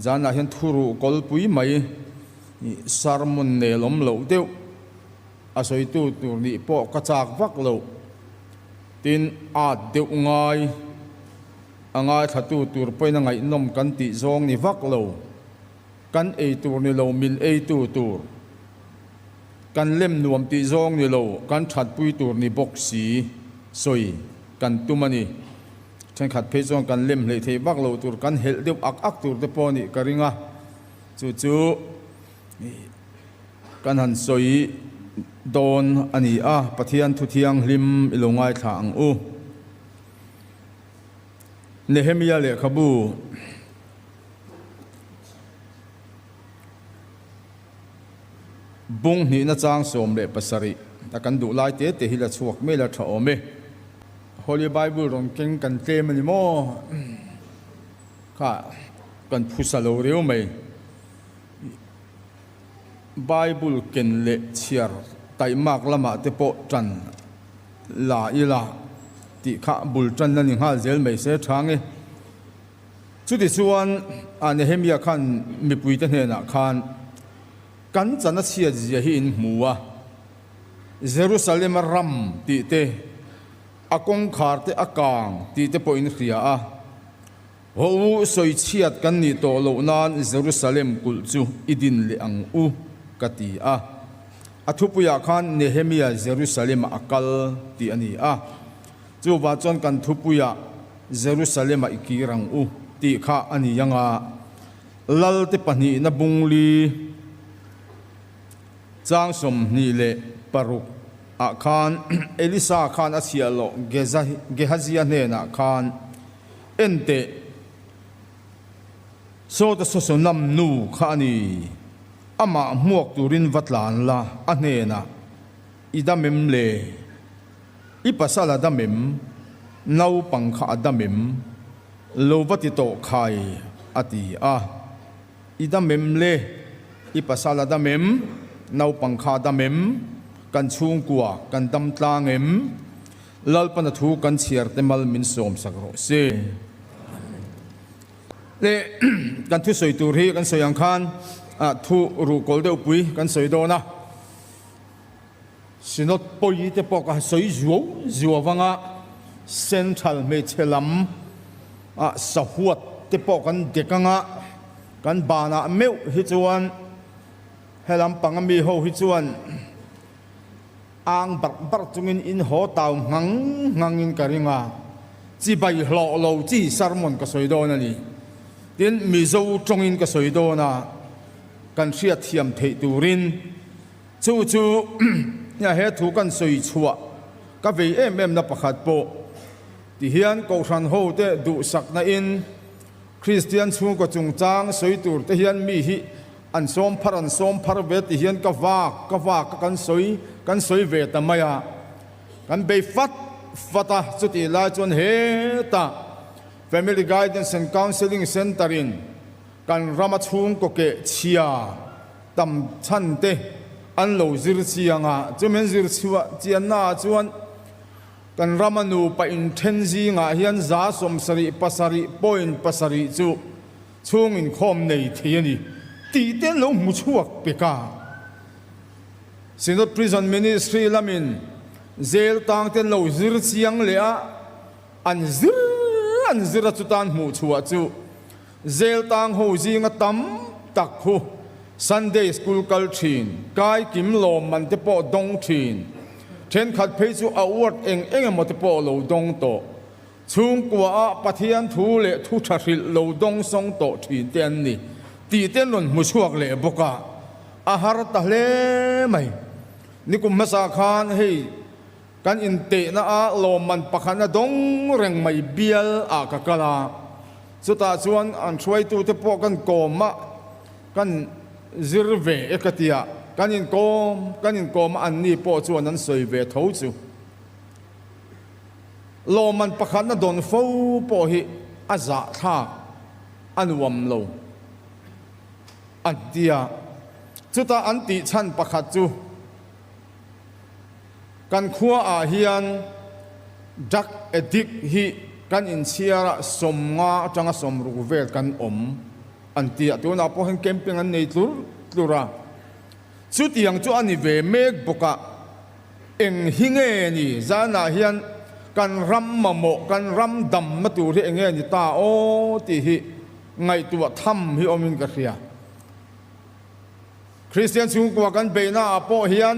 Zanah hian thuruh kawlpui mai sermon nelawm loh deuh a sawitu tur nih pawh ka chak vak loh. Tin, at deuh ngai a ngaithlatu tur pawhin a ngaihnawm kan tih zawng ni vak lo. Kan ei tur ni lo min eitu tur, kan lem nuam tih zawng ni lo kan thatpui tur ni bawk si sawi kan tum a ni. Thenkhat phei chuan kan lem hleih theih vak loh tur kan helh deuh ak ak tur te pawh a nih ka ring a, chu chu kan han sawi dawn a ni a, Pathian thu thianghlim i lo ngaithla ang u. Nehemia lehkhabu Bung hnihna chang 17 a kan duh lai te te hi la chhuak mai la tha awm e. Holy Bible rawn keng kan tlem a ni maw? Kha kan phusa lo riau mai. Bible ken leh chhiar taihmak lamah te pawh tan la ila tih kha bul tan la ni nghal zel mai se tha nge. Chutichuan Nehemia khan mipuite hnenah khan, Kan chan a chhiat zia hi in hmu a, Jerusalem-a ram tih te, a kawngkhar te a kang tih te pawh in hria a. Haw u, sawi chhiat kan nih tawh loh nan Jerusalem kulh chu i din leh ang u, ka ti a. A thupuiah khan Nehemia Jerusalem-ah a kal tih a ni a. Chuvah chuan kan thupuiah Jerusalem-ah i kir ang u tih kha a ni ang a, Lalte pahnihna bungli chang 26 ah khan Elisa khan a chhiah loh Gehazia hnenah khan, Enteh, sawta Sosonam nu kha a ni, amah hmuak turin va tlan la, a hnenah i dam em le? I pasal a dam em? Naupang kha a dam em? Lo va ti tawh khai, a ti a. I dam em le? I pasal a dam em? Naupang kha a dam em? Kan chhungkua kan dam tlang em? Lalpana thu kan chhiar te mal min sawm sak rawh se. Le kan thusawi tur hi kan sawi ang khan thu ruhkawl deuh pui kan sawi dawn a. Synod pawi te pawh ka sawi zuau zuau avanga Central hmeichhe lam ah sahuat te pawh kan dek anga kan banah meuh hi chuan helam panga mi ho hi chuan ang barh barh chungin in haw tau nghang nghangin ka ring a, chibai hlawh lo chi sermon ka sawi dawn a ni. Tin, Mizo tawngin ka sawi dawn a, kan hriatthiam theih turin. Chu chu he thu kan sawi chhuah ka vei em em na pakhat pawh ti hian Kohhran ho te duhsakna in Kristian chhungkaw chungchang sawi tur te hian mi hi an sawm phar an sawm phar ve ti hian ka vak ka vak a kan sawi kan sawi ve ta mai a, kan bei fat fat a, chutih lai chuan hetah Family Guidance and Counselling Centre in kan rama chhungkaw keh chhia Tam chhan te an lo zir chiang a, chumi an zir chhuah chianna ah chuan kan rama nupa inthen zingah hian 77 point pasarih chu chhung inkhawm nei thei a ni tih te an lo hmu chhuak pek a. Synod Prison Ministry lamin jail tang te an lo zir chiang leh a, an zir an zir a chutan hmuh chhuah chu Jail tang ho zinga tam tak khu Sunday School kal thin, kai kim lawm man te pawh dawng thin, thenkhat phei chu award eng eng emaw te pawh lo dawng tawh, chhungkua ah Pathian thu leh thu tha hrilh lo dawng sawng tawh thin te an ni tih te an rawn hmu chhuak leh bawk a, a har ta hle mai. Nikum hmasa khan hei Kan intehna a lawmman pakhatna dawng reng mai bial ah ka kal a, chutah chuan an hruaitute pawh kan kawm a, kan zir ve e ka ti a, kan inkawm kan inkawm a anni pawh chuan an sawi ve tho chu. Lawmman pakhatna dawn fo pawh hi a zahthlak a nuam lo an ti a, chutah an tih chhan pakhat chu, Kan khua ah hian drug addict hi kan inchhiar ah 50 atanga 60 vel kan awm. an ti a, tunah pawh hian camping an nei tlur tlur a. Chutiang chu a ni ve mek bawk a, eng hi nge ni zanah hian kan ram mamawh, kan ram damna tur hi eng nge ni ta aw tih hi ngaihtuah tham hi awmin ka hria. Kristian chhungkua kan beihnaah pawh hian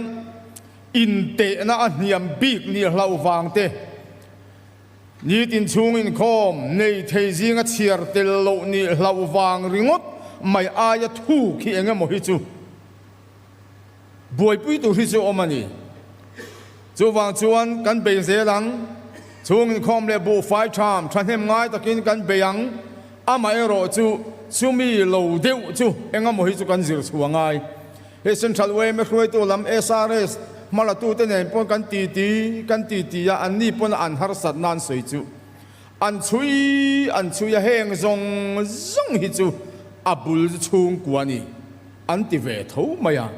intehna a hniam bik nih hlauh vang te, nitin chhung inkhawm nei thei zinga chhiar tel loh nih hlauh vang ringawt mai aia thuk hi eng emaw hi chu buaipui tur hi chu awm a ni. Chuvang chuan kan bei zel ang, chhung inkhawm leh buhfai tham thahnem ngai takin kan bei ang, amaherawh chu chumi lo deuh chu eng emaw hi chu kan zir chhuah ngai. He Central yma hruaitu lam SRS hmalatute nen pawn kan titi kan titi a, anni pawn an harsat nan sawi chu an chhui an chhui a, heng zawng zawng hi chu a bul chhungkua a ni an ti ve tho mai a.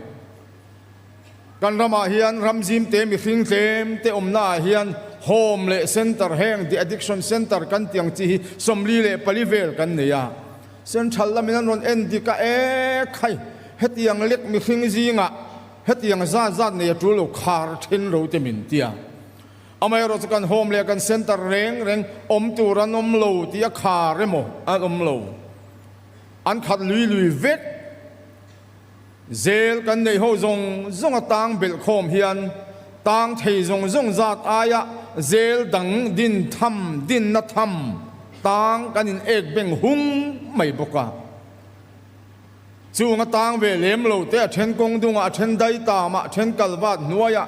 Kan ramah hian ram zimte mihring tlem te awmna ah hian Home leh Center heng de addiction center kan tih ang chi hi 44 vel kan nei a. Central lamin an rawn en dik a, e khai, hetiang lek mihring zingah hetiang zat zat nei a tul lo khar then ro te min ti a. Amaherawh chu kan Home leh kan Center reng reng awm tur an awm lo tih a khar emaw an awm lo. An khat lui lui vek. Zel kan neih ho zawng zawng a tang belh khawm hian tang thei zawng zawng zat aia zel dang din tham dinna tham tang kan in ek beng hung mai bawk a. Chung a tang ve lem lo te a then kawng dungah a then dai tamah a then kal vat hnuaiah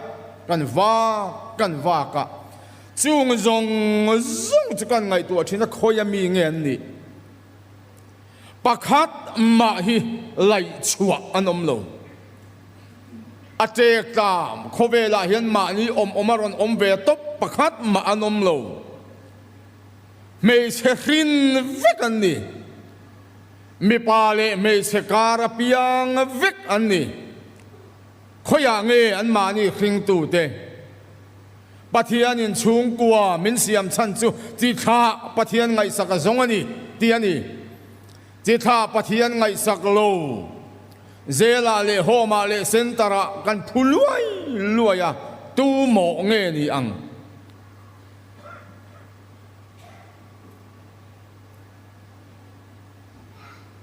kan vak kan vak a. Chung zawng zawng chu kan ngaihtuah thin a khawi a mi nge an nih? Pakhat mah hi laih chhuah an awm lo. A ṭek tlam khawvelah hian mahni awm awm a rawn awm ve tawp pakhat mah an awm lo. Hmeichhe hrin vek an ni. Mipa leh hmeichhe kar a piang vek an ni. Khawiah nge an mahni hringtute? Pathianin chhungkua min siam chhan chu chi thlah Pathian ngaihsak a zawng a ni tih a ni. Chi thlah Pathian ngaihsak lo Zelah leh Home-ah leh Centre-ah kan phu luai luai a, tu mawh nge ni ang?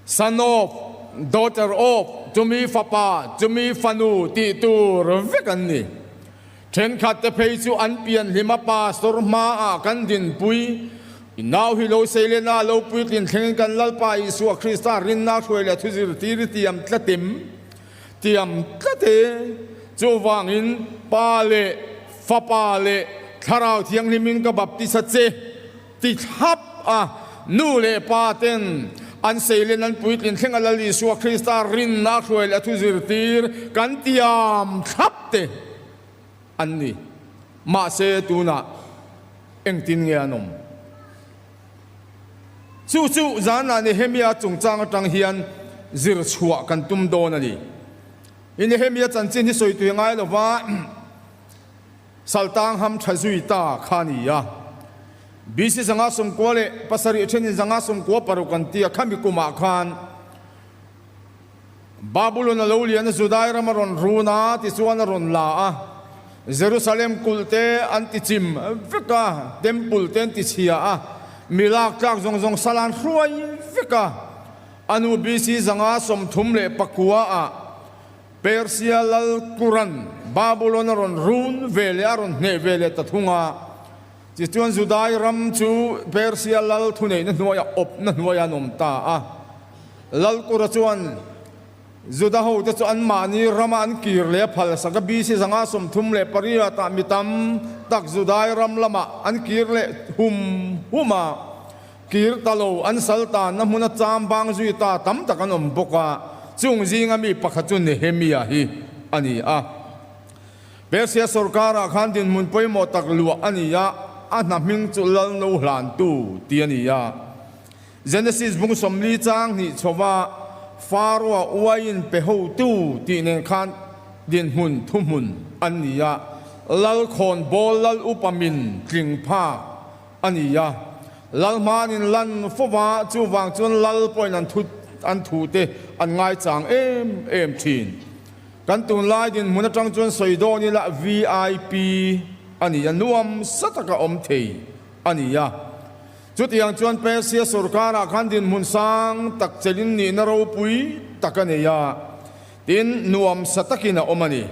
Son of, daughter of, chumi fapa, chumi fanu tih tur vek an ni. Thenkhat te phei chu an pian hlim a pastor hmaah kan dinpui. I nau hi lo sei len a, lo puitlin thlengin kan Lalpa Isua Krista rinna hruai leh thu zirtir i tiam tlatim, tiam tlat e. Chuvangin Pa leh Fapa leh Thlarau Thianghlimin ka baptisa che. Ti thlap a, nu leh pa ten an seilen an puitlin thleng a Lal Isua Krista rinna hruai leh a thu zirtir kan tiam thlap te an ni. Mahse tunah engtin nge an awm? Chu chu zanah Nehemia chungchang atang hian zir chhuah kan tum dawn a ni. I Nehemia chanchin hi sawi tui ngai lova. Saltang ham tha zui ta kha a ni a. BC 597 thenin 96 an ti a, khami kumah khan Babulon a lo lian a, Judai ram a rawn run a, tichuan a rawn la a, Jerusalem kulh te an ti chim vek a, temple te an ti chhia a, mi lak tlak zawng zawng sal an hruai vek a. A nu BC 534 ah Persia lal Kuran Babulon a rawn run ve leh a rawn hneh ve leh ta thung a. Tichuan Judai ram chu Persia lal thuneihna hnuaiah awpna hnuaiah an awm ta a. Lal Kura chuan Juda hote chu anmahni rama an kir leh a phalsak a, BC 538 ah mi tam tak Judai ram lamah an kir leh hum hum a. Kir ta lo, an sal tanna hmuna cham bang zui ta tam tak an awm bawk a, chung zinga mi pakhat chu Nehemia hi a ni a. Persia sorkarah khan dinhmun pawimawh tak luah a ni a, a hna hming chu Lalno hlantu tih a ni a. Genesis bung 40 chang hnih chhova Pharaoh-a uaiin pe hotu tih nen khan dinhmun thuhmun an ni a, Lal khawnbawl Lal upa min tling phak a ni a, Lal hmanin lan fo va, chuvang chuan Lal pawhin an thu an thute an ngaichang em em thin. Kan tunlai dinhmun atang chuan sawi dawn ila vip a ni a, nuam sa taka awm thei a ni a. Chutiang chuan Persia sorkarah khan dinhmun sang tak chelin nihna ropui tak a nei a, tin nuam sa takin a awm a ni.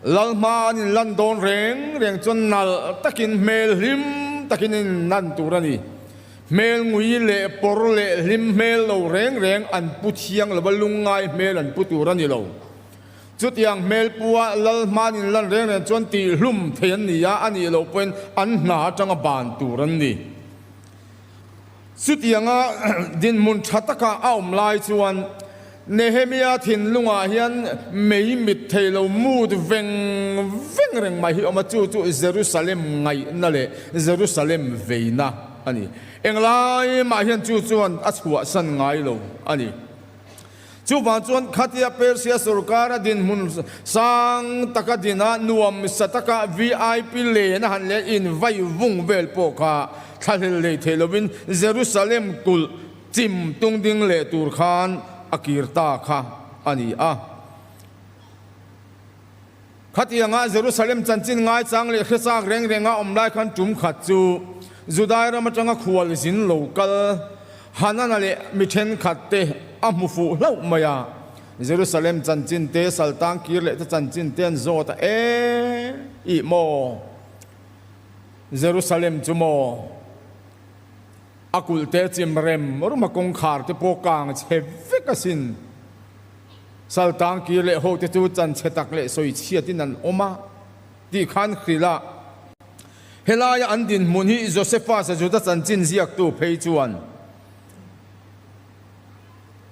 Lal hma an inlan dawn reng reng chuan nalh takin hmel hlim takin an inlan tur a ni. Hmel ngui leh pawr leh hlim hmel lo reng reng an pu thiang lova lungngai hmel an pu tur a ni lo. Chutiang hmel pua lal hma an inlan reng reng chuan tihhlum thei an ni a, a nih loh pawhin an hna atanga ban tur an ni. Chutianga dinhmun tha taka a awm lai chuan Nehemia thinlungah hian mei mit thei lo mut veng veng reng mai hi a awm a, chu chu Jerusalem ngaihna leh Jerusalem veina a ni. Englai mah hian chu chuan a chhuahsan ngai lo a ni. Chuvang chuan khatia Persia sorkara dinhmun sang taka dina nuam sa taka vip len a han leh in vai vung vel pawh kha thlahlel lei thei lovin Jerusalem kulh chim tung ding leh tur khan a kir ta kha a ni a. Khatianga Jerusalem chanchin ngaichang leh hrechak reng renga awm lai khan tum khat chu Judai ram atanga khual zin lo kal Hanana leh mi thenkhat te a hmu fuh hlauh mai a. Jerusalem chanchin te, Saltang kir leh te chanchin te an zawt a, E, ih maw? Jerusalem chu maw? A kulh te chim rem rum a kawngkhar te pawh kang chhe vek asin. Saltang kir leh ho te chu chan chhe tak leh sawi chhiatin an awm a tih khan hrilh a. Helaia an dinhmun hi Josephus-a Juda chanchin ziaktu phei chuan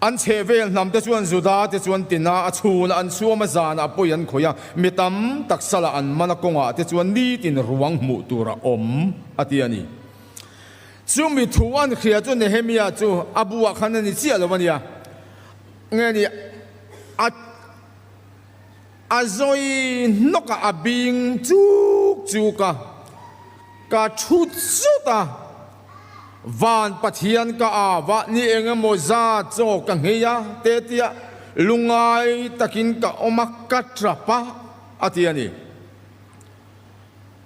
an chhehvel hnam te chuan Juda te chuan tina a chhunah an chhuam a, zanah pawi an khawih a, mi tam tak salah an man a, kawngah te chuan nitin ruang hmuh tur a awm a ti a ni. Chumi thu an hria chu Nehemia chu a buah khan a ni chiah lo a nia. Nge ni a a zawi hnawk a, a bing chuk chuk a, ka thu zut a, van Pathian ka au a, ni eng emaw zat chaw ka nghei a te tia lungngai takin ka awm a, ka tap a, a ti a ni.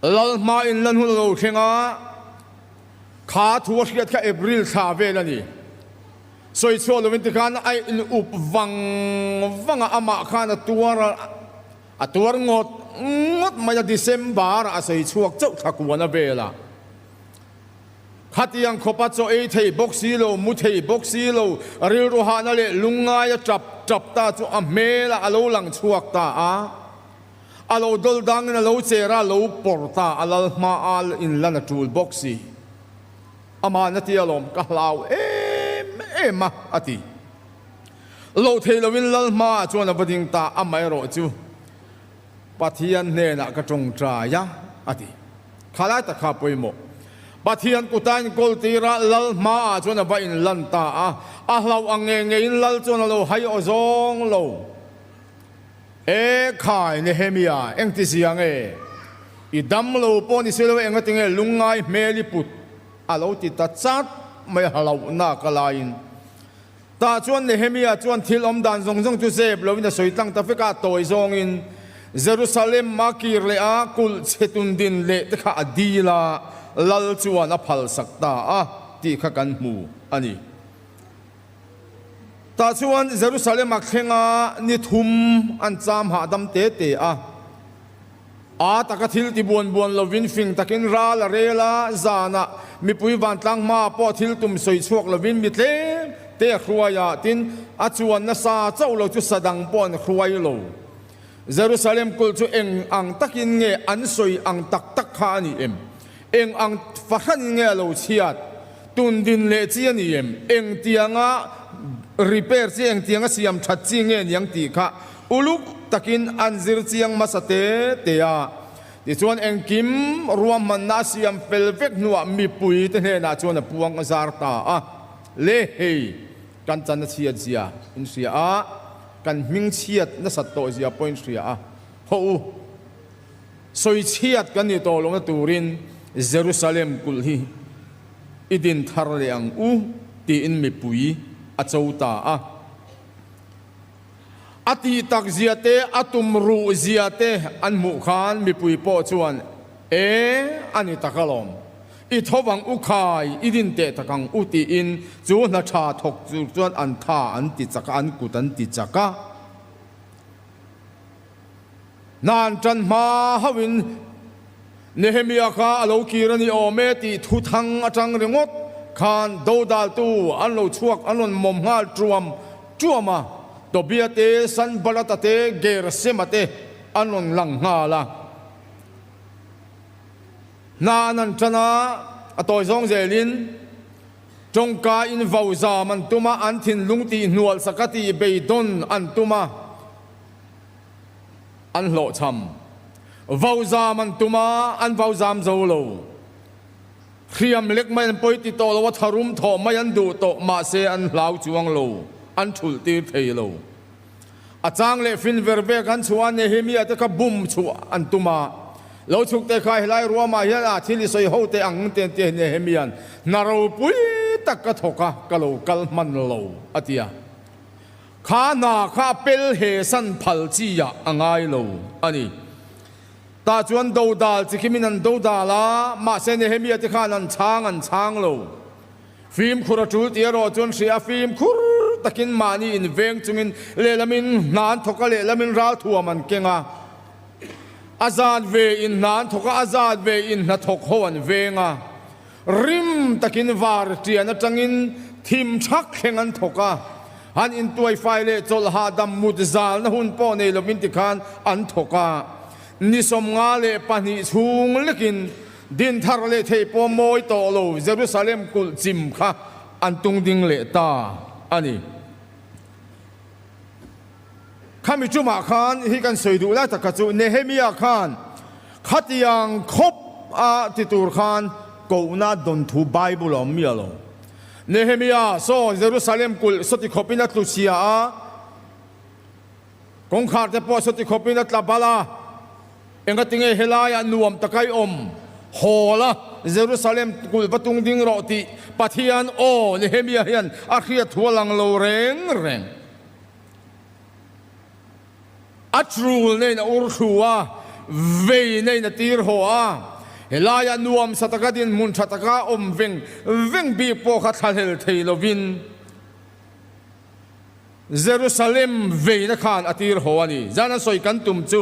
Lal hma in lan hun a lo thleng a, kha thu a hriat kha April thla vel a ni. Sawi chhuah lovin tikhan a in up vang vang a, amah khan a tuar a, a tuar ngawt ngawt mai a, December ah a sawi chhuak chauh thla kuan a vel a. Khatiang khawpa chaw ei thei bawk si lo, mu thei bawk si lo, rilru hahna leh lungngai a tap tap ta chu a hmelah a lo lang chhuak ta a. A lo dawl dangin a lo cher a, a lo pawr ta a, lal hma a in lan a tul bawk si. Amah na ti alawm, ka hlau em em a, a ti. Loh thei loin lal hmaah chuan a va ding ta, amaherawh chu Pathian hnenah ka tawngtai a, a ti. Kha lai tak kha a pawimawh. Pathian kuta inkawl tirah lal hmaah chuan a va inlan ta a, a hlauh ang ngei ngeiin lal chuan a lo hai aw zawng lo. E khai Nehemia, engti zia nge? I dam lo pawh ni si lo, engati nge lungngai hmel i put? A lo ti ta chat mai a hlauhna ka laiin. Tah chuan Nehemia chuan thil awm dan zawng zawng chu zep loin a sawi tlang ta vek a, tawi zawngin Jerusalem a kir leh a, kulh chhe tun din leh te kha a dil a, lal chuan a phalsak ta a tih kha kan hmu a ni. Tah chuan Jerusalem a thleng a, ni thum an cham hahdam te te a. A taka thil ti buan buan lovin fing takin ral a rel a, zanah mipui vantlang hmaah pawh thil tum sawi chhuak lovin mi tlem te a hruai a, tin, a chuan nasa chauh lo chu sa dang pawh an hruai lo. Jerusalem kulh chu eng ang takin nge an sawi ang tak tak kha a ni em? Eng ang fahran nge a lo chhiat? Tun din leh chi a ni em? Eng tianga repair chi, eng tianga siam that chi nge niang tih kha uluk takin an zir chiang hmasa te te a. Tichuan engkim ruahmanna a siam fel vek hnuah mipui te hnenah chuan a puang a zar ta a. Le hei, kan chan a chhiat zia in hria a, kan hming chhiat nasat tawh zia pawh in hria a. Hawh u! Sawi chhiat kan nih tawh lohna turin Jerusalem kulh hi i din thar leh ang u tiin mipui a cho ta a. A tih tak zia te, a tum ruh zia te an hmuh khan mipui pawh chuan, E, a ni tak alawm. I tho vang u khai, i din teh tak ang u tiin chu hna tha thawk tur chuan an tha an ti chak a, an kut an ti chak a. Hna an tan hma hauhin Nehemia kha a lo kir a ni awm e tih thu thang atang ringawt khan dodaltu an lo chhuak an rawn mawm nghal tuam tuam a, Tobia te, Sanbalata te, Gersema te an rawn lang nghal a. Hna an han tan a, a tawi zawng zelin tawngka in vau zam an tum a, an thinlung tih hnual saka tih beidawn an tum a. An hlawhchham. Vau zam an tum a, an vau zam zo lo. Hriam lek mai an pawi ti tawh lo a, tharum thawh mai an duh tawh, mahse an hlau chuang lo, an thulh tir thei lo. A chang leh fin ver vek an chhuah a, Nehemia te kha bum chhuah an tum a, lo chhuk te kha helai ruamah hian a thil i sawi ho teh ang te an ti a, Nehemia'n hna ropui tak ka thawk a, ka lo kal hman lo, a ti a. Kha hna kha a pel he san phal chi ah a ngai lo a ni. Tah chuan dodal chi khimin an dodal a, mahse Nehemia te khan an chhang an chhang lo. Fimkhur a tul tih erawh chuan hria a, fimkhur takin mahni inveng chungin lehlamin hna an thawk a, lehlamin ralthuam an keng a. A zat ve in hna an thawk a, a zat ve in hnathawk ho an veng a. Rim takin var tian atangin thim thak thleng an thawk a, han intuaifai leh chawlh hahdam mut zalna hun pawh nei lovin tikhan an thawk a. Ni 52 chhung lekin dinthar leh theih pawh mawi tawh lo Jerusalem kulh chim kha an tung ding leh ta a ni. Khami tumah khan hi kan sawi duh lai tak kha chu Nehemia khan khatiang khawp a ti tur khan kohna dawn thu Bible a awm miah lo. Nehemia saw Jerusalem kulh sawti khawpin a tlu chhia a, kawngkhar te pawh sawti khawpin a tla bal a. Engatinge helaiah nuam taka i awm? Haw la, Jerusalem kulh va tung ding rawh tih Pathian aw Nehemia hian a hriat thu a lang lo reng reng. A tul neiin a ur thlu a, vei neiin a tir haw a. Helaiah nuam sa taka dinhmun tha taka awm veng veng bik pawh kha thlahlel thei lovin Jerusalem veina khan a tir haw a ni. Zan a sawi kan tum chu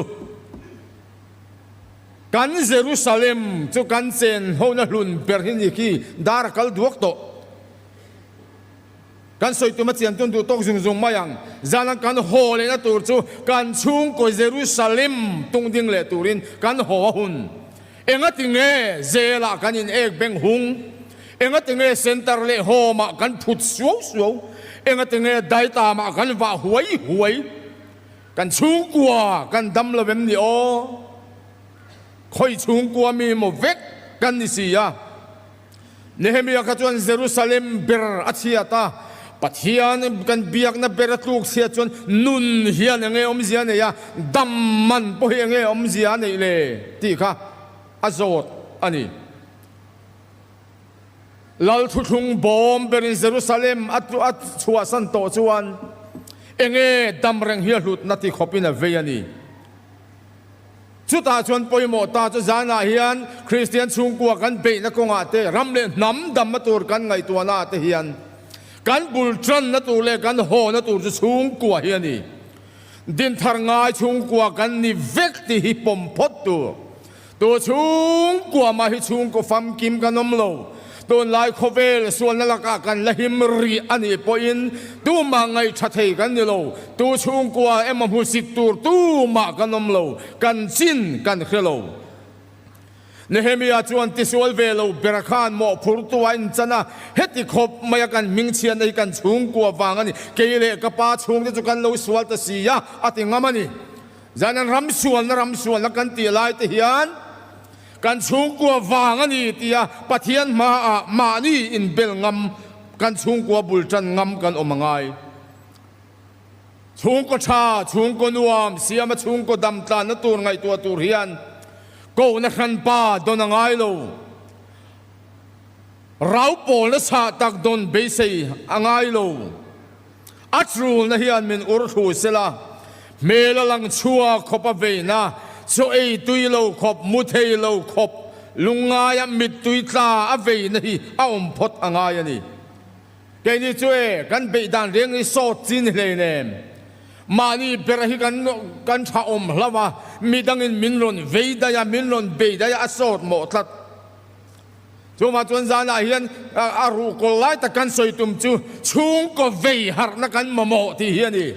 kan Jerusalem chu kan chen hona hlun ber hi ni khi dar a kal duak tawh. Kan sawi tum a chian tun duh tawk zung zung mai ang. Zan kan haw lehna tur chu kan chhungkaw Jerusalem tung ding leh turin kan haw a hun. Engati nge zelah kan in ek beng hung? Engati nge center leh home ah kan phut suau suau? Engati nge daitam ah kan vah huai huai? Kan chhungkua kan dam lo em ni aw? Khawi chhungkua mi maw vek kan ni si a? Nehemia kha chuan Jerusalem ber a chhiat a, Pathian kan biakna ber a tluk chhiat chuan nun hian enge awmzia a nei a, dam man pawh hi enge awmzia a neih le tih kha a zawt a ni. Lal thuthlung bawm berin Jerusalem a chhuahsan tawh chuan enge dam reng hi a hlutna ti khawpin a vei a ni. Chutah chuan pawimawh ta chu zanah hian Kristian chhungkua kan beihna kawngah te, ram leh hnam damna tur kan ngaihtuahna ah te hian kan bul tanna tur leh kan hawna tur chu chhungkua hi a ni. Dinthar ngai chhungkua kan ni vek tih hi pawm phawt tur. Tu chhungkua mah hi chhungkaw famkim kan awm lo. Tunlai khawvel sualna lakah kan la him rih a nih pawhin tumah ngaihṭha thei kan ni lo. Tu chhungkua emaw hmusit tur tumah kan awm lo, kan chin kan hre lo. Nehemia chuan tisual ve lo bera khan mawhphurtu a inchan a, heti khawp maia kan hmingchhiatna hi kan chhungkua vang a ni, kei leh ka pa chhungte chu kan lo sual ta si a, a ti ngam a ni. Zanin ram sualna ram sualna kan tih lai te hian, Kan chhungkua vang a ni tia Pathian hmaah mahni inbel ngam, kan chhungkua bul tan ngam kan awm a ngai. Chhungkaw tha, chhungkaw nuam, siama chhungkaw dam tlanna tur ngaihtuah tur hian kohna hranpa dawn a ngai lo. Rau pawlna chhah tak dawn beisei a ngai lo. A chulna hian min ur thu sela, hmel a lang chhuak khawp a veina, chaw ei tui lo khawp, mu thei lo khawp, lungngaia mittui tla a veina hi a awm phawt a ngai a ni. Keini chu e, kan beih dan reng hi sawt chi ni hleinem. Mahni ber hi kan kan tha awm hlauh a, midangin min rawn vei daih a, min rawn bei daih a, a sawt mawh tlat. Chuvang chuan zanah hian a ruhkawl lai tak kan sawi tum chu chhungkaw vei harhna kan mamawh tih hi a ni.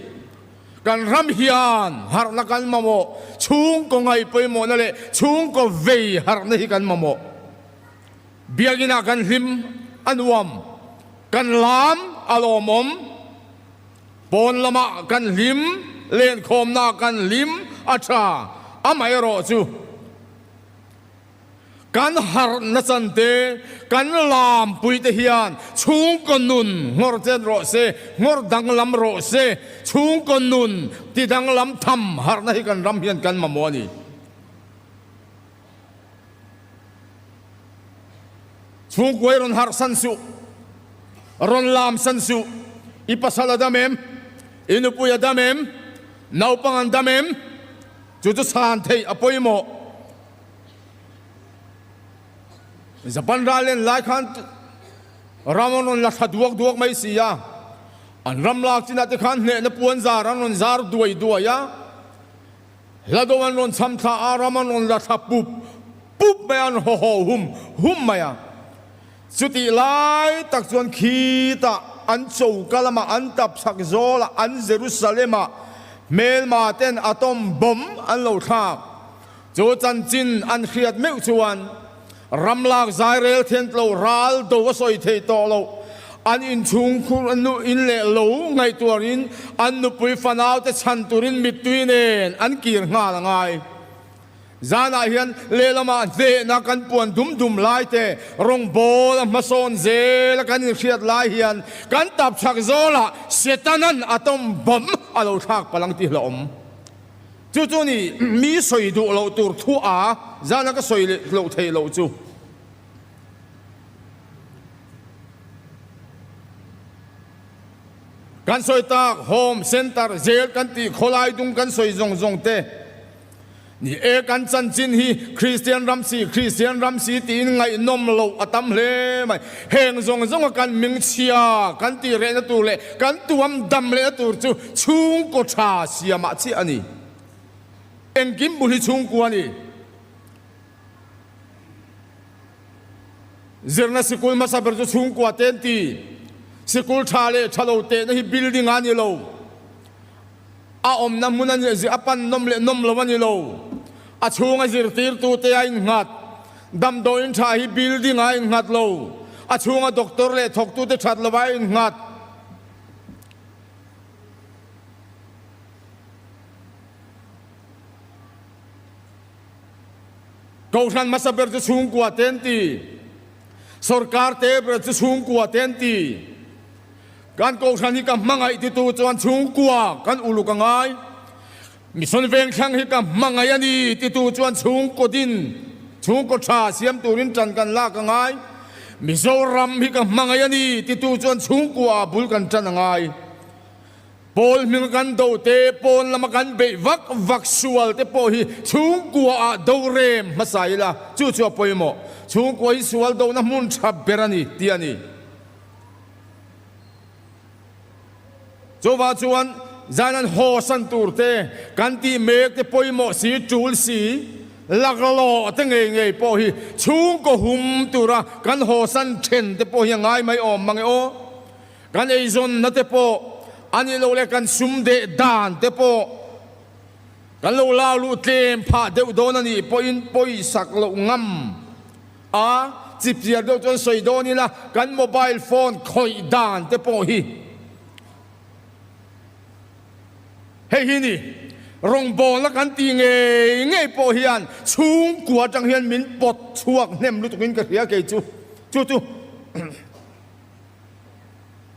Kan ram hian harhna kan mamawh, chhungkaw ngaihpawimawhna leh chhungkaw vei harhna hi kan mamawh. Biakinah kan hlim a nuam, kan lam a lawmawm, pawn lamah kan hlim, lenkhawmnaah kan hlim a tha, amaherawhchu, Kan harhna chan te, kan lampui te hian chhungkaw nun nghawr chen rawh se, nghawr danglam rawh se, chhungkaw nun ti danglam tham harhna hi kan ram hian kan mamawh a ni. Chhungkuai rawn harh san suh, rawn lam san suh, i pasal a dam em? I nupui a dam em? Naupang an dam em? Chu chu chhan theih a pawimawh. Japan ral len lai khan ram an rawn la thla duak duak mai si a, an ram lak chinah te khan hnehna puan zar an rawn zar duai duai a, hla do an rawn cham thla a, ram an rawn la thla pup pup mai a, an haw haw hum hum mai a. Chutih lai tak chuan khitah an choka lamah an tap chhak zawlah an Jerusalem-ah hmelma ten atom bomb an lo thlak. Chu chanchin an hriat meuh chuan ram lak zai rel thian tlo ral do a sawi thei tawh lo. An inchhung khur nu in leh lo ngaihtuarin an nupui fanaute chhan turin mittui nen an kir nghal a ngai. Zanah hian lehlamah hnehna kan puan dum dum lai te, rawngbawl a hmasawn zel a kan inhriat lai hian kan tap chhak zawlah Setanan atom bomb a lo thlak palh ang tih hlauhawm. Chu chu ni mi sawi duh loh tur thu a zana ka sawi loh theih loh chu. Kan sawi tak Home Center zel kan tih khawlai dung kan sawi zawng zawng te ni e kan chanchin hi Kristian ram si Kristian ram si tiin ngaihnawm loh a tam hle mai. Heng zawng zawnga kan mingchhia kan tih rehna tur leh kan tuam dam lehna tur chu chhungkaw tha siamah chiah a ni. Engkim bul hi chhungkua a ni. Zirna sikul hmasa ber chu chhungkua te an ti. Sikul tha leh tha lo tehna hi building a ni lo. A awmna hmun a ni, a pan nawm leh nawm lo a ni lo. A chhunga zirtirtute a innghat. Damdawiin tha hi building a innghat lo. A chhunga doctor leh thawktute that lo a innghat. Kohhran hmasa ber chu chhungkua te an ti. Sorkar te ber chu chhungkua te an ti. Kan kohhran hi ka hmangaih titu chuan chhungkua kan uluk a ngai. Mission Vengthlang hi ka hmangaih a ni titu chuan chhungkaw din, chhungkaw tha siam turin tan kan lak a ngai. Mizoram hi ka hmangaih a ni titu chuan chhungkua ah bul kan tan a ngai. Pawl hminga kan do te, pawn lama kan beih vak vak sual te pawh hi chhungkua ah do rem hmasa ila chu chu a pawimawh. Chhungkua hi sual dohna hmun tha ber a ni tih a ni. Chuvang chuan zan an haw san tur te, kan tih mek te pawimawh si, tul si, laklawh te ngei ngei pawh hi chhungkaw hum tura kan haw san then te pawh hi a ngai mai awm mang e aw. Kan eizawnna te pawh a nih loh leh kan sum deh dan te pawh kan lo lau luh tlem phah deuh dawn a nih pawhin pawisak loh ngam a, chipchiar deuh chuan sawi dawn ila kan mobile phone khawih dan te pawh hi hei hi ni rawngbawlna kan tih ngei ngei pawh hian chhungkua atang hian min pawt chhuak hnem lutukin ka hria kei chu chu chu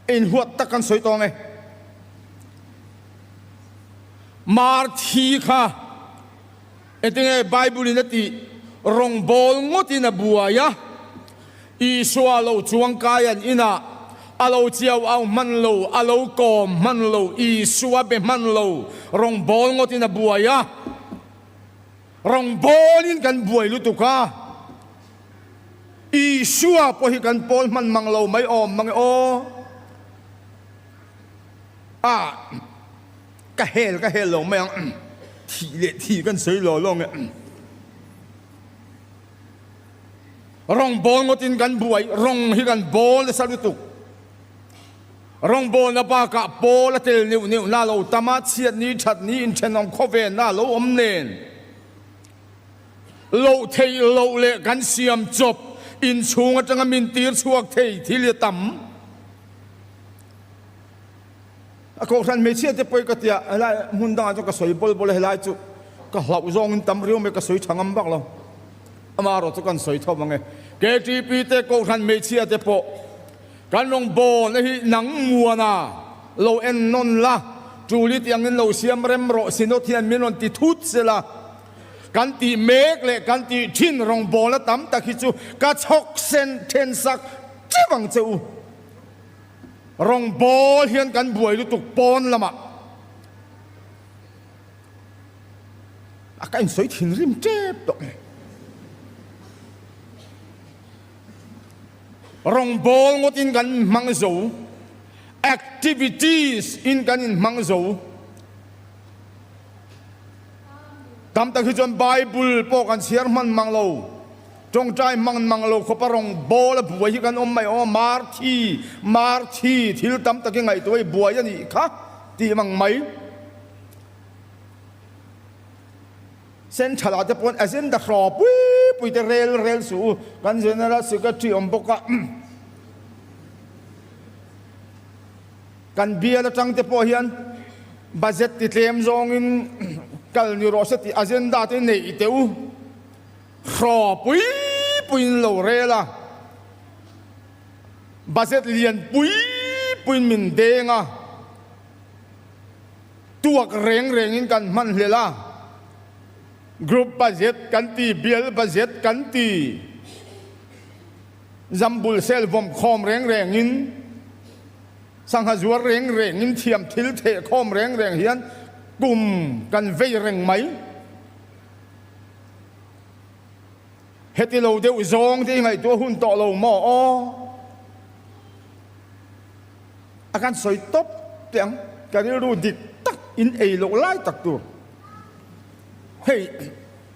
inhuat tak kan sawi tawng e. Marthi kha Engtinge Bible in a tih? Rawngbawl ngawtin a buai a, Isua lo chuangkai an inah. A lo chiau au hman lo, a lo kawm hman lo, Isua be hman lo, rawngbâwl ngawtin a buai a. Rawngbâwlin kan buai lutuk a, Isua pawh hi kan pawl hman mang lo mai awm mang e aw. A, ka hel ka hel lo mai ang, thih leh thih kan sawi law law nge. Rawngbâwl ngawtin kan buai, rawng hi kan bâwl nasa lutuk. Rawngbâwlna bâkah pâwl a tel neuh neuh na lo tam a, chhiatni ṭhatni inṭhenawm khawvenna a lo awm nen. Loh theih loh leh kan siam chawp inchhung aṭanga min tir chhuak thei thil hi a tam. A kohhran hmeichhia te pawh hi ka ti a, helai hmun dangah chuan ka sawi bawl bawl a, helai chu ka hlauh zawngin tam riau mai ka sawi tha ngam vak lo. Amaherawh chu kan sawi tho ang e. KTP te kohhran hmeichhia te pawh kan rawngbawlna hi nang muana lo en nawn la, Tuli tih angin lo siam rem rawh, Synod hian min rawn ti thut sela, kan tih mek leh kan tih thin rawngbawlna tam tak hi chu ka chhawk sen then sak teuh ang che u. Rawngbâwl hian kan buai lutuk pawn lamah a ka insawi thinrim tep tawh. Rawngbâwl ngawtin kan inhmang zo, activities in kan inhmang zo. Tam tak hi chuan Bible pawh kan chhiar hman mang lo. Tawngtai hmang mang lo khawpa rawng bawl a buai hi kan awm mai awm a, Marthi, Marthi, thil tam tak i ngaihtuah i buai a nih kha tih mang mai. Central ah te pawn agenda hraw pui pui te rel rel suh u, kan General Secretary awm bawk a, kan bial atang te pawh hian budget ti tlem zawngin kal ni rawh se tih agenda te neih teh u. Hraw pui puiin lo rel a, budget lian pui puiin min deng a, tuak reng rengin kan hman hlel a, group budget kan ti, bial budget kan ti, zambul sel vawm khawm reng rengin, sangha zuar reng rengin thiam thil theh khawm reng reng hian kum kan vei reng mai. Heti lo deuh zawng te i ngaihtuah hun tawh lo maw aw? A kan sawi tawp teh ang, ka rilru dik tak in ei loh lai tak tur. Hei,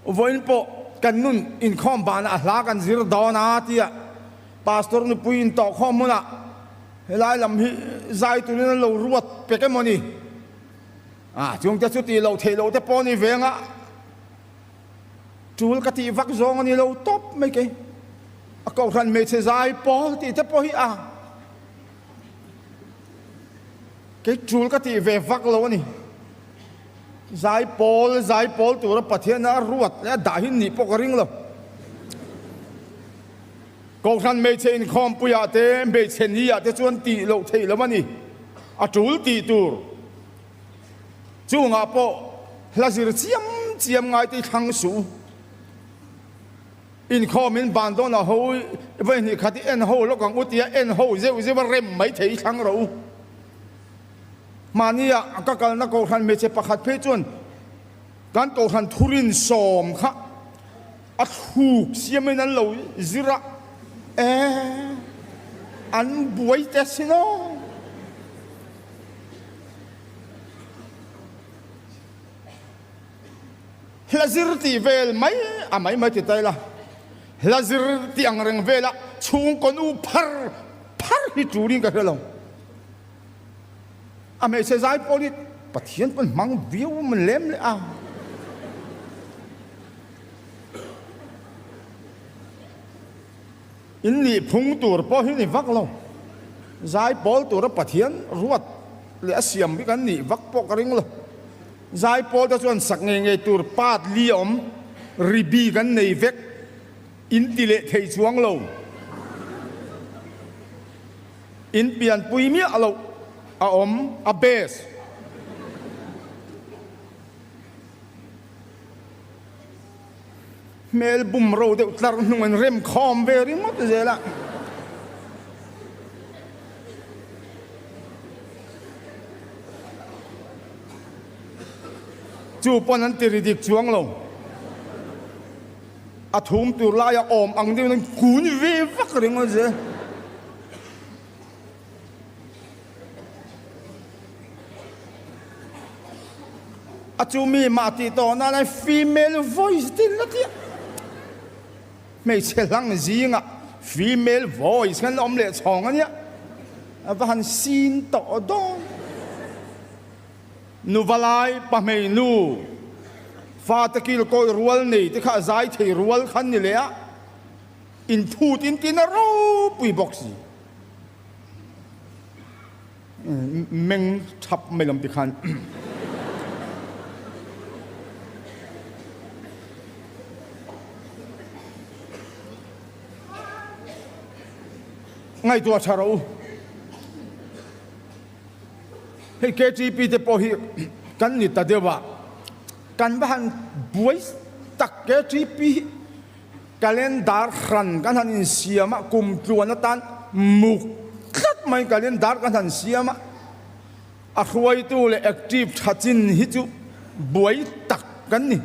vawiin pawh kan nun inkhawm banah a hla kan zir dawn a tia Pastor nupui intawhkhawm hmunah helai lam hi zai turin an lo ruat pek emaw ni? A chungte chu tih loh theih loh te pawh ni veng a, tul ka tih vak zawng a ni lo tawp mai kei. A kohhran hmeichhe zai pawl tih te pawh hi a kei tul ka tih ve vak lo a ni. Zai pawl zai pawl tura Pathian a ruat leh a dah hi nih pawh ka ring lo. Kohhran hmeichhe inkhawmpuiah te hmeichhe niah te chuan tih loh theih lo a ni. A tul tih tur. Chungah pawh hla zir chiam chiam ngai te i thlang suh u. Inkhawm in ban dawn a ho vawi hnih khat i en ho lawk ang u tia en ho zeuh zeuh a rem mai thei i thlang rawh u. Mahnia ka kalna kohhran hmeichhe pakhat phei chuan kan kohhran thurin sawm kha a thluk siamin an lo zir a, e an buai te sin aw. Hla zir tih vel mai a mai mai ti ta ila, hla zir tih ang reng vela chhungkaw nu phar phar hi turin ka hre lo. A hmeichhe zai pawh hi Pathian pawn hmang viau man lem leh a. In nih phung tur pawh hi ni vak lo. Zai pawl tura Pathian ruat leh a siam hi kan nih vak pawh ka ring lo. Zai pawl te chuan sak ngei ngei tur part li a awm, ri bik an nei vek, in ti leh thei chuang lo. In pianpui miah loh a awm a best. Hmel bum ro deuh tlar hnung in rem khawm ve ringawt zel a. Chu pawn an ti ri dik chuang lo. A thum tur laia awm ang deuhin an kun ve vak ringawt zel. A chu mi mah tih tawh nan an female voice tin la tih a. Hmeichhe hlang zingah female voice khan la awm leh chhawng a nia. A va han sin tawh dawn. Nu valai pa hmei nu fate kil kawi rual nei te kha zai thei rual khan ni leh a, inphut in tin a ropui bawk si. Meng thap mai lam ti khan. Ngaihtuah tha rawh u. Hei KTP te pawh hi kan ni ta deuh a, kan va han buai tak KTP hi calendar hran kan han insiam a, kum tluan atan muk tlat mai calendar kan han siam a, a hruaitu leh active tha chin hi chu buai tak kan ni.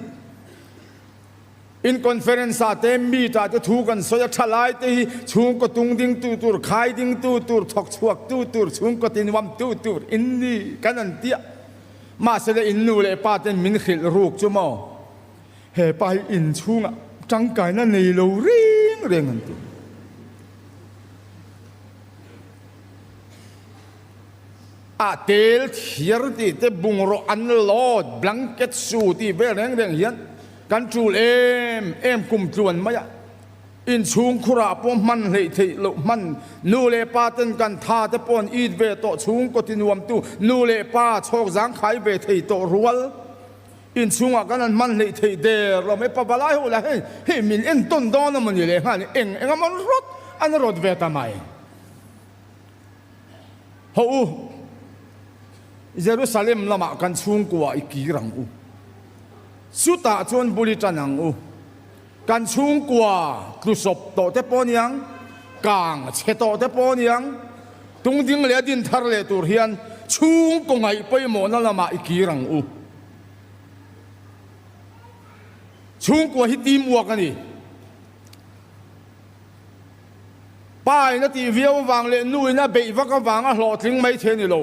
In conference ah te meet ah te thu kan sawi a, thalai te hi chhungkaw tung ding tu tur, khai ding tu tur, thawk chhuak tu tur, chhungkaw tinuam tu tur in ni kan an tia. Mahse le in nu leh pa ten min hrilh ruk chu maw? He pa hi in chhungah tangkaina nei lo reng reng an ti. A tel thiar tih te bungraw an load blanket su tih vel reng reng hian kan tul em em kum tluan mai a, inchhung khurah pawh hman hleih theih loh hman nu leh pa ten kan tha te pawh an it ve tawh chhungkaw ti nuamtu nu leh pa chhawk zangkhai ve thei tawh rual inchhungah kan han hman hleih theih der lo mai pavalai ho lah hei hei min entawn dawn a mawni leh nghal eng eng emaw rawt an rawt ve ta mai. Hawh u, Jerusalem lamah kan chhungkua i kir ang u. Chutah chuan bul i tan ang u. Kan chhungkua tlusawp tawh te pawh niang, kang chhe tawh te pawh niang, tungding leh a din thar leh tur hian chhungkaw ngaih pawimawhna lamah i kir ang u. Chhungkua hi teamwork a ni. Pa in a tih viau avang leh nu in a beih vak avanga hlawhtling mai thei a ni lo.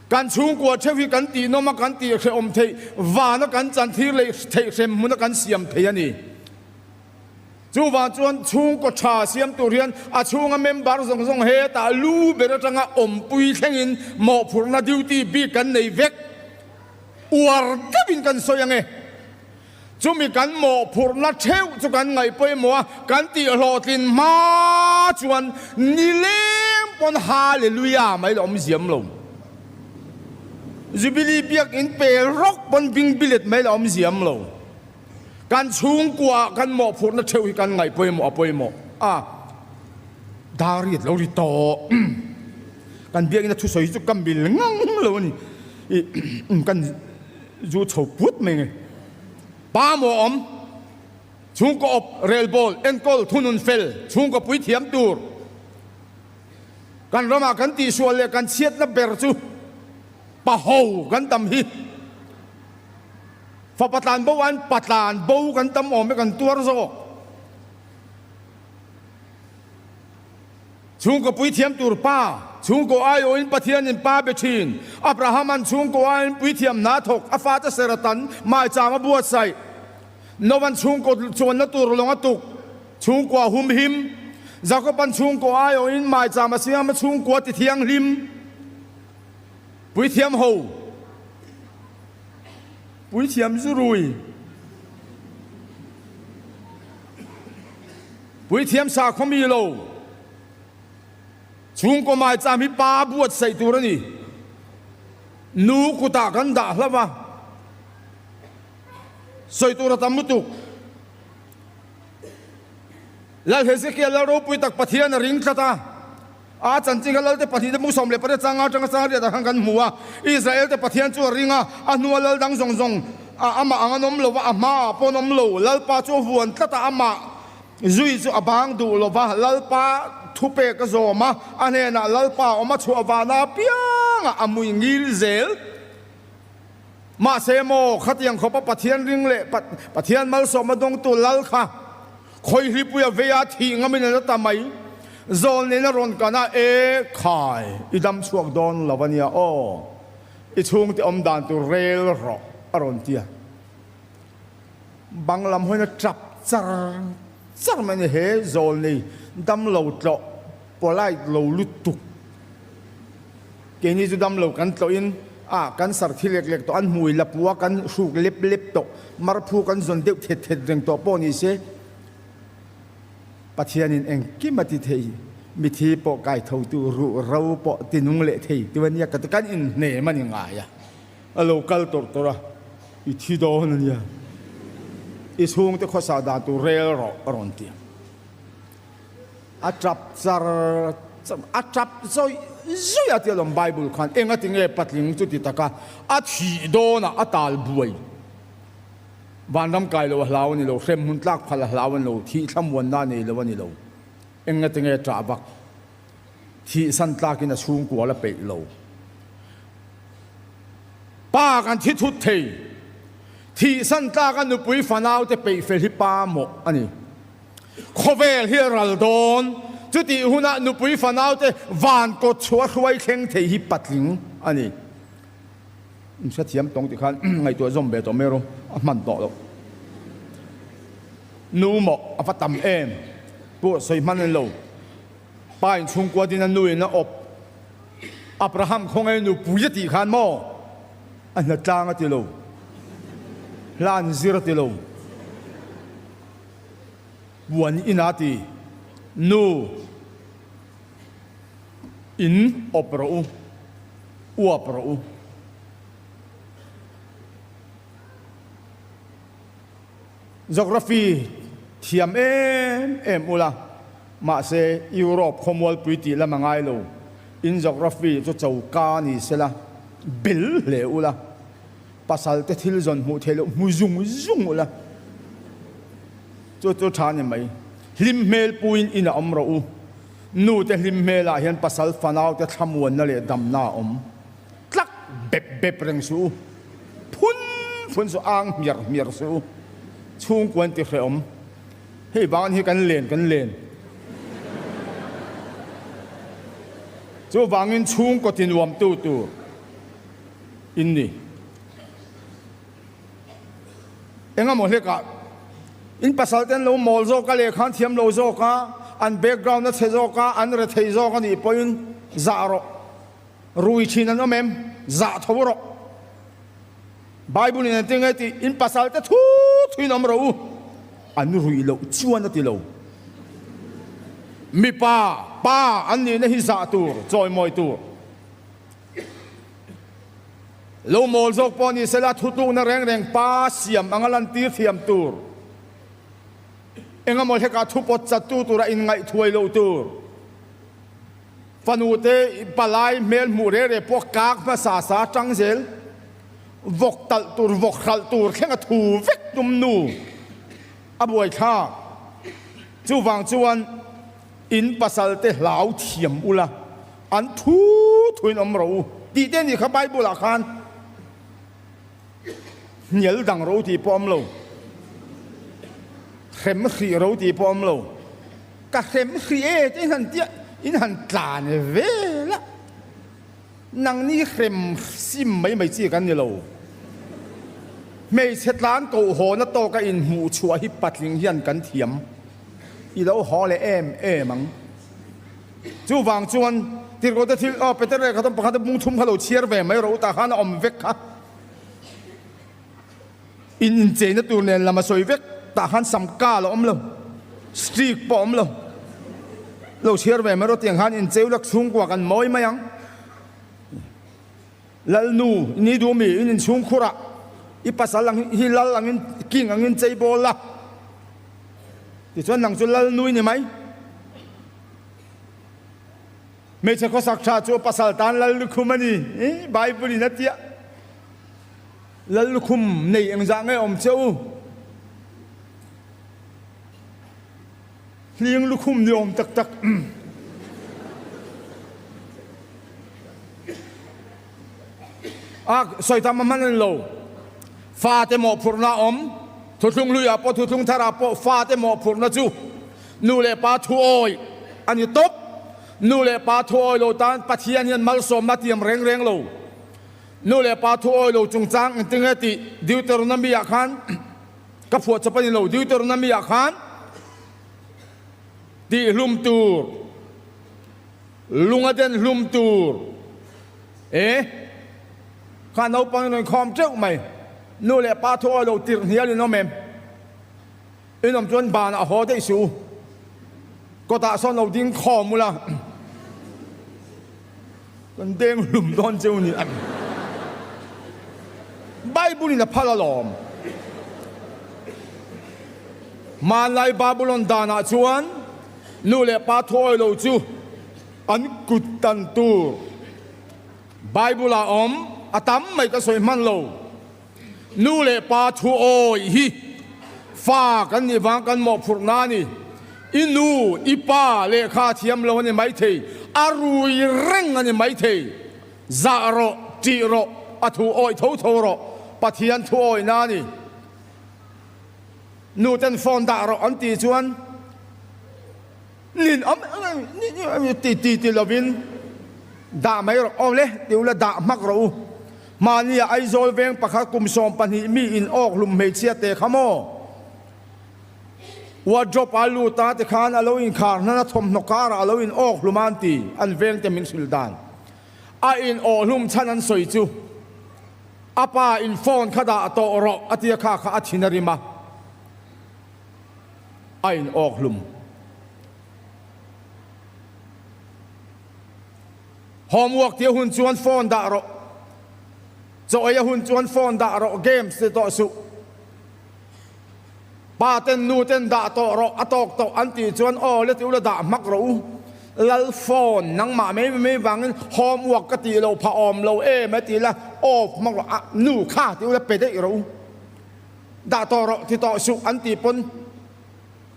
Kan chhungkua theuh hi kan tihnawm a, kan tihhrehawm theih, vana kan chanthir leh theih hrem hmuna kan siam thei a ni. Chuvang chuan chhungkaw tha siam tur hian a chhunga member zawng zawng hetah lu ber atanga awmpui thlengin mawhphurhna duty bik kan nei vek. Uar deuhin kan sawi ang e. Chumi kan mawhphurhna theuh chu kan ngaih pawimawh a, kan tih hlawhtlin hma chuan nileng pawn Hallelujah mai la awm ziam lo. Jubilee biakinn pel rawk pawn bing bilet mai la awm ziam lo. Kan chhungkua ah kan mawhphurhna theuh hi kan ngaih pawimawh a pawimawh a, dar riat lo ri tawh. Kan biakinn a thusawi chu ka mil ngang lo a ni. Kan. Zu chho put mai nge. Pa maw awm? Chhungkaw awp, relbawl, enkawl, thunun fel, chhungkaw pui thiam tur. Kan ramah kan tihsual leh kan chhiatna ber chu paho kan tam hi. Fapa tlan bo aiin pa tlan bo kan tam awm e kan tuar zawk. Chhungkaw puithiam tur pa, chhungkaw aiawhin Pathianin pa be thin. Abrahama'n chhungkaw aiin puithiam hna thawk, a fate ser a tan, maicham a buatsaih. Nova'n chhungkaw chuanna tur lawng a tuk, chhungkua humhim. Jakoba'n chhungkaw aiawhin maicham a siam a, chhungkua ti thianghlim. Puithiam ho, puithiam zurui. Puithiam sakhaw mi lo chhungkaw maicham hi pa buatsaih tur a ni. Nu kutah kan dah hlauh a, sawi tur a tam lutuk. Lal Hezekiah lal ropui tak Pathian a ring tlat a, a chanchin kha Lalte pahnihte mung 18 changa atanga changa riatah khan kan hmu a. Israelte Pathian chu a ring a, a hnua lal dang zawng zawng a amah ang an awm lo va, a hmaah pawh an awm lo. Lalpa chu a vuan tlat a, amah zui chu a bang duh lo va, Lalpa thupek a zawm a, a hnenah Lalpa a awm a, chhuah vana apiangah a mui ngil zel. Mahse maw, khatiang khawpa Pathian ring leh Pathian malsawmna dawngtu lal kha khawihlipui a vei a, thih ngamin a la ta mai. Zawl nen a rawn kan a, E khai, i dam chhuak dawn lo a nia aw, i chhungte awm dan tur rel rawh a rawn ti a. Bang lam hawiin a tap char char mai a ni. He zawl nei dam lo tlawh polite lo lutuk. Keini chu dam lo kan tlawhin a kan sar thi lek lek tawh, an hmui la pua kan hruk lep lep tawh, marphu kan zawn deuh thet thet reng tawh pawh ni se, Pathianin engkim a ti thei, mithi pawh kaithotu ruh ro pawh ti nung leh thei tu a nia ka ti, kan inhnem a ni ngai a, a lo kal tawrh tawrh a, i thi dawn a nia, i chhungte khawsa dan tur rel rawh a rawn ti a. A tap char char, a tap zawih zawih a tia lawm Bible khan enga tinge patling chu ti taka a thih dawnah a tal buai. Vanram kai lo a hlau a ni lo, hrem hmun tlak phal a hlau a ni lo, thih thlamuanna a nei lo a ni lo. Enga tinge tah vak? Thih san tlakin a chhungkual a peih lo. Pa kan thi thut thei. Thih san tlaka nupui fanaute peih fel hi pa mawh a ni. Khawvel hi a ral dawn. Chutih hunah nupui fanaute van kawt chhuah hruai thleng thei hi patling a ni. In hrethiam tawng tikhan ngaihtuah zawm ve tawh mai ru, a hman tawh loh. Nu maw a va tam em? Pawh sawi hman a ni lo. Pa in chhungkua din a nu in a awp. Abraham khawngaih nupui a tih khan maw a hnatlang a ti lo, hla an zir a ti lo. Puan ina ti, Nu, in awp rawh u, uap rawh u. Geography thiam em em ula, mahse Europe khawmualpui tih lam a ngai lo. In geography chu choka ni sela, bel hle ula. Pasal te thil zawn hmuh theih loh hmu zung zung ula, chu chu tha ni mai. Hlim hmel puiin in a awm rawh u. Nu te hlim hmel ah hian pasal fanau te thlamuanna leh damna a awm. Tlak bep bep reng suh u. Phun phun suh, ang hmiar hmiar suh u. Chhungkuan ti hrehawm. Hei vang hi kan len kan len. Chuvangin chhungkaw ti nuamtu tur. In ni. Engemaw hlekah in pasal te an lo mawl zawk a, lehkha an thiam lo zawk a, an background a chhe zawk a, an rethei zawk a nih pawhin zah rawh. Rui thin an awm em? Zah tho rawh. Bible in an ti nge tih, in pasal te thu thuin awm rawh u. An ruih loh chuan a ti lo. Mipa, pa an nihna hi zah tur, chawimawi tur. Lo mawl zawk pawh ni sela thutlukna reng reng pa siam anga lantir thiam tur, engemaw hlekah thu pawt chattu tura inngaih thuai loh tur, fanu te palai hmel hmuh reh reh pawh kak hmasa sa tang zel, vawk talh tur vawk hralh tur thlenga thu vek tum nu a buaithlak. Chuvang chuan in pasal te hlau thiam ula. An thu thuin awm rawh u tih te nih kha Bible ah khan hnial dang ro tih pawh awm lo, hrem hrih ro tih pawh awm lo, ka hrem hrih e te in han tia in han tlan vel a, nangni hrem sim mai mai chi kan ni lo. Hmeichhe tlan koh hawna tawka inhmuh chhuah hi patling hian kan thiam. I lo haw leh em em ang. Chuvang chuan Tirhkohte thil aw Peter leh Khathawm pakhat bung thum kha lo chhiar ve mai rawh u tah khan a awm vek kha. In incheina tur nen lam a sawi vek tah khan sam kal a awm lo, streak pawh a awm lo. Lo chhiar ve mai rawh tiang khan incheu lak chhungkua kan mawi mai ang. Lalnu, i ni duh mi, in inchhungkhurah i pasal ang hi lal angin, king angin chei bawl la. Tichuan nang chu lalnu i ni mai. Hmeichhe khawsak tha chu pasal tan lal lukhum a ni, Bible in a tia. Lal lukhum nei engzah nge awm che u? Hling lukhum ni awm tak tak. A sawi tam a hman a ni lo. Fate mawhphurhna a awm. Thuthlung hluiah pawh thuthlung tharah pawh fate mawhphurhna chu nu leh pa thuawi a ni tawp. Nu leh pa thuawi lo tan Pathian hian malsawmna tiam reng reng lo. Nu leh pa thuawi lo chungchang engtinge tih Deuteronomy-ah khan ka phuah chawp a ni lo. Deuteronomy-ah khan tihhlum tur, lunga den hlum tur e kha naupang in rawn khawm teuh mai. Nu leh pa thuawi lo tirh hnial in awm em? In awm chuan banah haw daih suh u. Kawtah sawn lo ding khawm ula kan deng hlum dawn cheu ni. Bible in a phal alawm. Hmanlai Babylon danah chuan nu leh pa thuawi lo chu an kut tan tur Bible ah awm a tam mai ka sawi hman lo. Nu leh pa thu awih hi fa kan nih vang kan mawhphurhna a ni. I nu, i pa lehkha thiam lo a ni maithei, a rui reng a ni maithei. Zah rawh, ṭih rawh, a thu awih tho tho rawh, Pathian thu awihna a ni. Nu ten phone dah rawh an tih chuan nin awm ti ti ti lovin dah mai rawh aw le ti ula dah hmak rawh u. Mahnia Aizawl veng pakhat kum 12 mi in awk hlum hmeichhia te kha maw? Wardrobe a lut a tikhan a lo inkhar hnan a thawmhnaw karah a lo in awk hlum a an ti, an veng te min hrilh dan. A in awh hlum chhan an sawi chu a pa in phone kha dah tawh rawh a tia kha kha a thin a rim a, a in awk hlum. Homework tih a hun chuan phone dah rawh, chaw ei a hun chuan phone dah rawh, games ti tawh suh. Pa ten nu ten dah tawh rawh, a tawk tawh an tih chuan aw le ti ula dah hmak rawh u. Lal phone nangmah mai mai vangin homework ka tih loh phah awm lo em a ti la, off hmak rawh, a nu kha ti ula pe daih rawh u. Dah tawh rawh ti tawh suh an tih pawn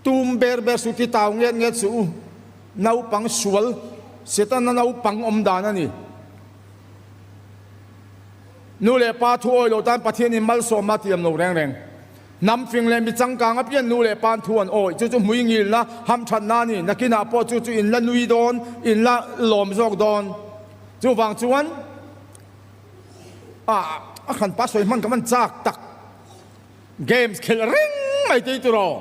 Tum ber ber suh ti tau nget nget suh u. Naupang sual, Setana naupang awm dan a ni. Nu leh pa thu awi lo tan Pathianin malsawmna a tiam lo reng reng. Hnam fing leh mi changkang apian nu leh pa'n thu an awi. Chu chu hmui ngilna, hamthatna a ni. Nakinah pawh chu chu in la nui dawn, in la lawm zawk dawn. Chuvang chuan a a hran pa sawi hman ka van chak tak. Games khelh reng mai tei tiraw?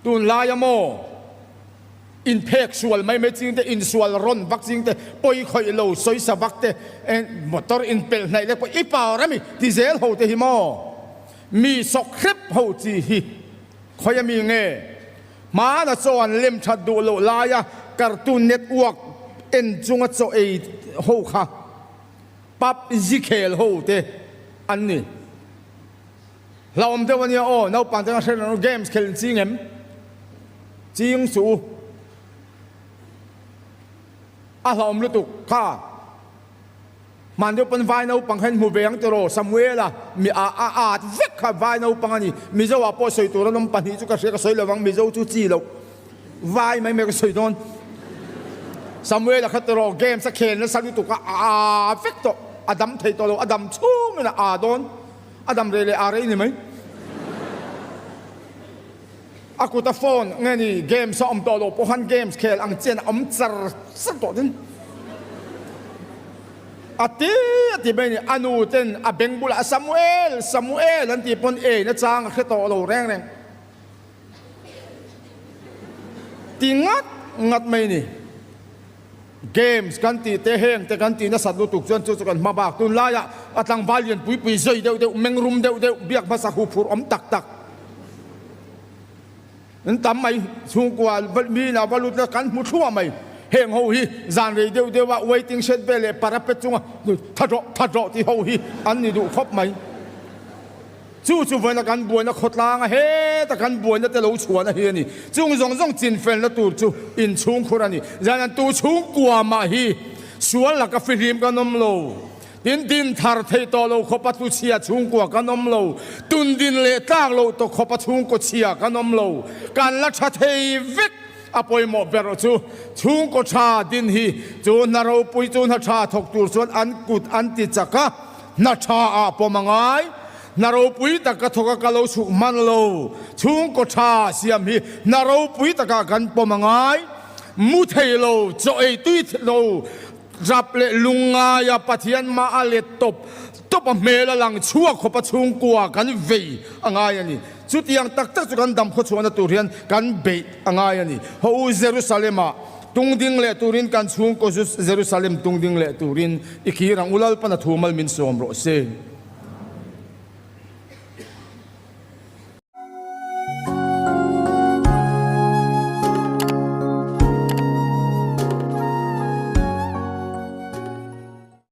Tunlaia maw inphek sual mai mai ching te, insual rawn vak ching te, pawi khawih lo sawisa vak te, motor inpelh hnaih lek pawh i power ami ti zel ho te hi maw mi sawk hrep ho chi hi khawi ami nge? Hmana chaw an lem that duh loh laia cartoon network en chunga chaw ei ho kha PUBG khel ho te an ni. Hlauhawm deuh a nia aw, naupang te khan hre reng games khel in ching em? Ching suh u. A hlauhawm lutuk kha. Hman deuh pawn vai naupang kha in hmu ve ang tiraw Samuela mi a a at vek kha vai naupang a ni. Mizo ah pawh sawi tur an awm pahnih chu ka hria ka sawi lo vang Mizo chu chi loh. Vai mai mai ka sawi dawn. Samuela kha tiraw games a khel nasa lutuk a a a vek tawh a dam thei tawh lo a dam chhungin a a dawn. A dam rei leh a rei ni mai. A kuta phone nge ni games a awm tawh loh pawh khan games khel ang chian a awm char char tawh din. A ti a ti mai ni a nu ten a beng bulah Samuel Samuel an tih pawn ei na chang a hre tawh lo reng reng. Ti ngat ngat mai ni. Games kan tih te heng te kan tih nasat lutuk chuan chu chu kan hma bak tunlaiah a tlangval lian pui pui zai deuh deuh meng rum deuh deuh biak hmasa hu phur awm tak tak an tam mai chhungkua mi ina va lut la kan hmu thluah mai heng ho hi zan rei deuh deuh a waiting shed vel leh parapet chunga tha rawh tha rawh tih ho hi an ni duh khawp mai. Chu chu vawiina kan buaina khawtlang a, heta kan buaina te lo chhuahna hi a ni. Chung zawng zawng chinfelna tur chu inchhungkhur a ni. Zan tu chhungkua mah hi sual laka fihlim kan awm lo. Tin, din thar thei tawh lo khawpa tlu chhia chhungkua kan awm lo. Tun din leh tlak loh tawh khawpa chhungkaw chhia kan awm lo. Kan la tha thei vek. A pawimawh ber chu chhungkaw tha din hi chu hna ropui chu hna tha thawk tur chuan an kut an ti chak a, hna tha ah pawm a ngai. Hna ropui tak ka thawk a, ka lo chhuk hman lo. Chhungkaw tha siam hi hna ropui takah kan pawm a ngai. Mu thei lo, chaw ei tui lo, rap leh lungngaia Pathian mah a let tawp tawp a hmel a lang chhuak khawp a chhungkua kan vei a ngai a ni. Chutiang tak tak chu kan dam khawchhuahna tur hian kan beih a ngai a ni. Haw u Jerusalem-ah tungding leh turin kan chhungkaw Jerusalem tungding leh turin i kir ang u Lalpan a thu mal min sawm rawh se.